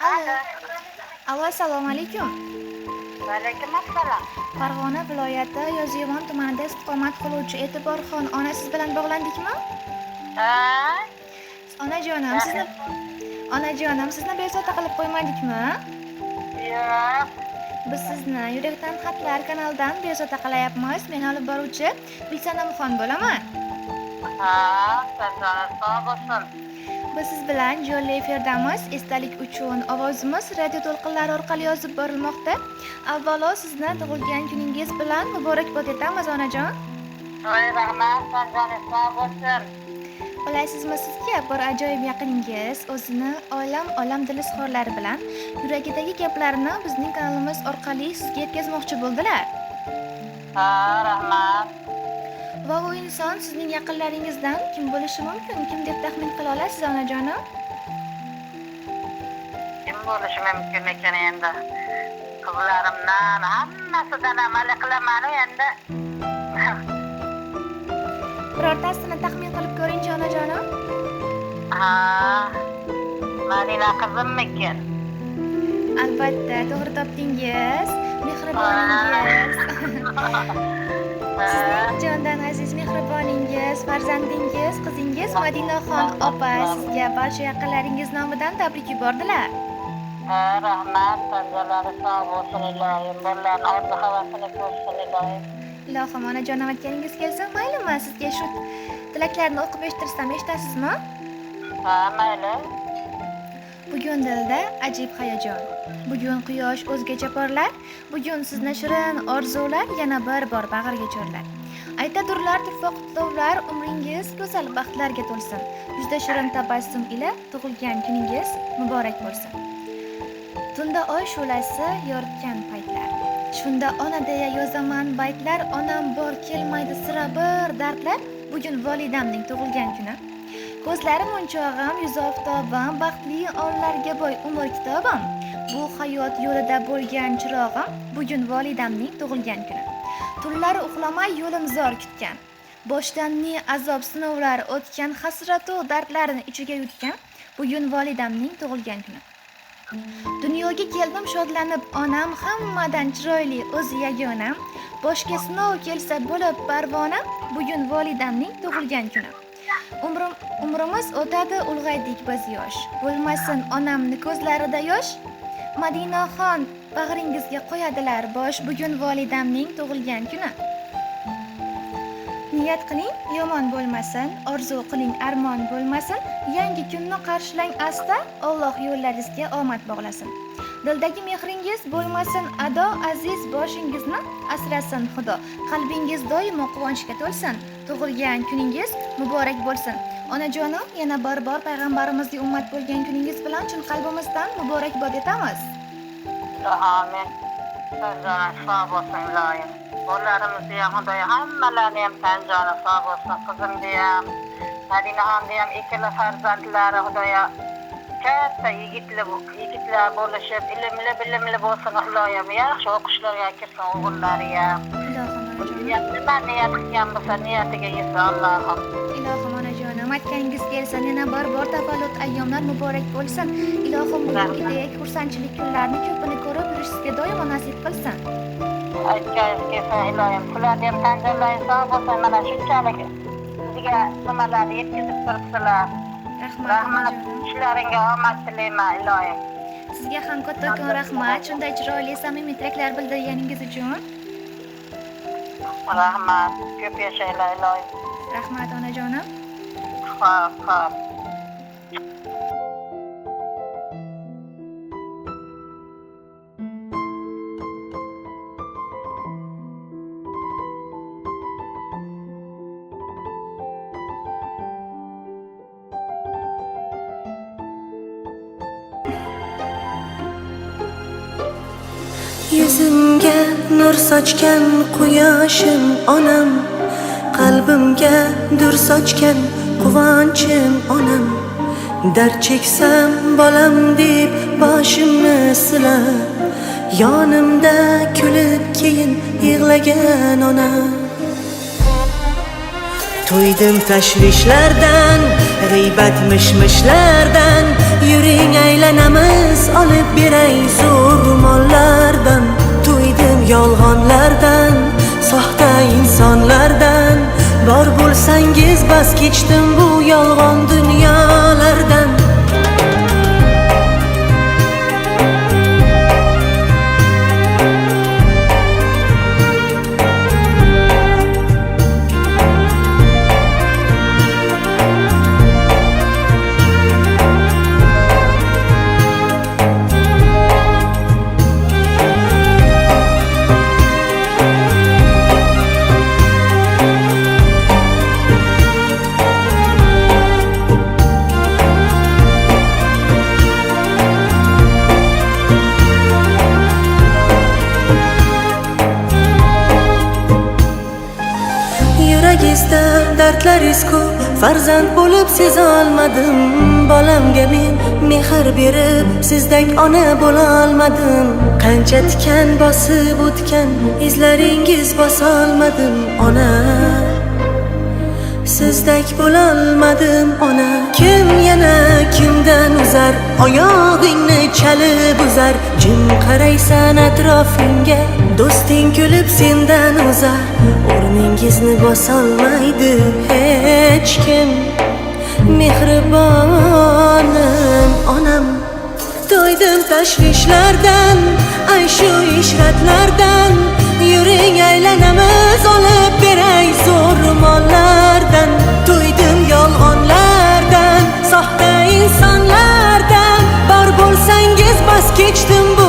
Alo. Alo, assalomu alaykum. Va alaykum assalom. Farg'ona viloyati Yozyovon tumanida istiqomat qiluvchi E'tiborxon ona, siz bilan bog'landikmi? Ha? Onajonim, sizni bezovta qilib qo'ymadikmi? Yo'q. Biz sizni Yurakdan xatlar kanalidan bezovta qilayapmiz. Men olib boruvchi Gulsanamxon bo'laman. Ha, joningiz sog' bo'lsin. Biz siz bilan jonli efirdamiz. Esdalik uchun ovozimiz radio to'lqinlari orqali yozib borilmoqda. Avvalo sizni tug'ilgan kuningiz bilan muborakbod etamiz, onajon. Voy, rahmat, joningiz sog' bo'lsin. Bilasizmi, sizga bir ajoyib yaqiningiz o'zini olam olam dil izhorlari bilan yuragidagi gaplarni bizning kanalimiz orqali sizga yetkazmoqchi bo'ldilar. Ha, rahmat. Va u inson sizning yaqinlaringizdan kim bo'lishi mumkin? Kim deb taxmin qila olasiz, onajonim? Kim bo'lishi mumkin ekan endi? Qizlarimdan hammasidan amal qilaman endi. Birortasini taxmin qilib ko'ringchi, onajonim. Ha, Madina qizimmikin? Albatta, to'g'ri topdingiz. Mehriboningiz. Sizning jondan aziz mehriboningiz, farzandingiz, qizingiz Madinaxon opa sizga barcha yaqinlaringiz nomidan tabrik yubordilar. Ha, rahmat, jonlari sog' bo'lsin iloyim. Bolalarni orzu havasini ko'rsin iloyim. Ilohim, onajonim, aytganingiz kelsin, maylimi, sizga shu tilaklarni o'qib eshittirsam, eshitasizmi? Ha, mayli. Bugun dilda ajib hayajon. Bugun quyosh o'zgacha porlar. Bugun sizni shirin orzular yana bir bor bag'riga chorlar. Aytadurlar turfa qutlovlar, umringiz go'zal baxtlarga to'lsin. Yuzda shirin tabassum ila tug'ilgan kuningiz muborak bo'lsin. Tunda oy shu'lasi yoritgan paytlar. Shunda ona deya yozaman baytlar, onam bor, kelmaydi sira bir dardlar. Bugun volidamning tug'ilgan kuni. Ko'zlari munchog'im, yuzi oftobim, baxtli onlarga boy umr kitobim. Bu hayot yo'lida bo'lgan chirog'im, bugun volidamning tug'ilgan kuni. Tunlari uxlamay yo'lim zor kutgan. Boshdan ne azob sinovlar o'tgan, hasratu dardlarini ichiga yutgan. Bugun volidamning tug'ilgan kuni. Dunyoga keldim shodlanib onam, hammadan chiroyli o'zi yagonam. Boshga sinov kelsa bo'lib parvonam, bugun volidamning tug'ilgan kuni. Umrim, umrimiz o'tadi, ulg'aydik biz yosh. Bo'lmasin onamni ko'zlarida yosh. Madinaxon, bag'ringizga qo'yadilar bosh, bugun volidamning tug'ilgan kuni. Niyat qiling, yomon bo'lmasin, orzu qiling, armon bo'lmasin. Yangi kunni qarshilang asta, Alloh yo'llaringizga omad bog'lasin. Dildagi mehringiz bo'lmasin ado, aziz boshingizni asrasin Xudo. Qalbingiz doimo quvonchga to'lsin. Tug'ilgan kuningiz muborak bo'lsin. Onajonim, yana bir bor payg'ambarimizga ummat bo'lgan kuningiz bilan chin qalbimizdan muborakbod etamiz. Amin. Tan joni sog' bo'lsin iloyim. Bolalarimizni ham Xudoyo hammalarini ham tan joni sog' bo'lsin. Qizimni ham, Madinaxonni ham ikkala farzandlari Xudoyo katta yigitli yigitlar bo'lishib, ilmli bilimli bo'lsin iloyim. Yaxshi o'qishlarga kirsin o'g'illari ham. Ilohim, onajonim. Niyat nima niyat qilgan bo'lsa, niyatiga yetsin Allohim. Ilohim, onajonim, aytganingiz kelsin, yana bir bor tavallud ayyomlar muborak bo'lsin. Ilohim, bugungidek xursandchilik kunlarini ko'pini ko'rib yurish sizga doimo nasib qilsin. Aytganingiz kelsin iloyim. Sizlarni ham tan jonlaringiz sog' bo'lsin. Mana shunchalik bizga nimalarni yetkazib turibsizlar. Rahmat, Rahmat. onajonim. Ishlaringga omad tilayman iloyim. Sizga ham kattakon rahmat, shunday chiroyli samimiy tilaklar bildirganingiz uchun. Rahmat. Ko'p yashanglar iloyim. Rahmat, onajonim. Xo'p, xo'p. Yuzimga nur sochgan quyoshim onam, qalbimga dur sochgan quvonchim onam. Dard cheksam bolam deb boshimni silab, yonimda kulib keyin yig'lagan onam. To'ydim tashvishlardan, g'iybat mish-mishlardan. Yuring, aylanamiz olib. beray zo'r mollardan. To'ydim yolg'onlardan, soxta insonlardan. Bor bo'lsangiz bas kechdim bu yolg'on dunyolardan. Yuragingizda dardlaringiz ko'p, farzand bo'lib sezolmadim. Bolamga men mehr berib, sizdek ona bo'la olmadim. Qancha tikan bosib o'tgan izlaringiz bosolmadim ona. Sizdek bo'lolmadim ona. Kim yana kimdan uzar, oyog'ingni chalib uzar. Jim qaraysan atrofingga, do'sting kulib sendan uzar. O'rningizni bosolmaydi hech kim, mehribonim onam. To'ydim tashvishlardan, ayshu ishratlardan. Yuring aylanamiz olib beray zo'r mollardan. To'ydim yolg'onlardan, soxta insonlardan. Bor bo'lsangiz bas kechdim bu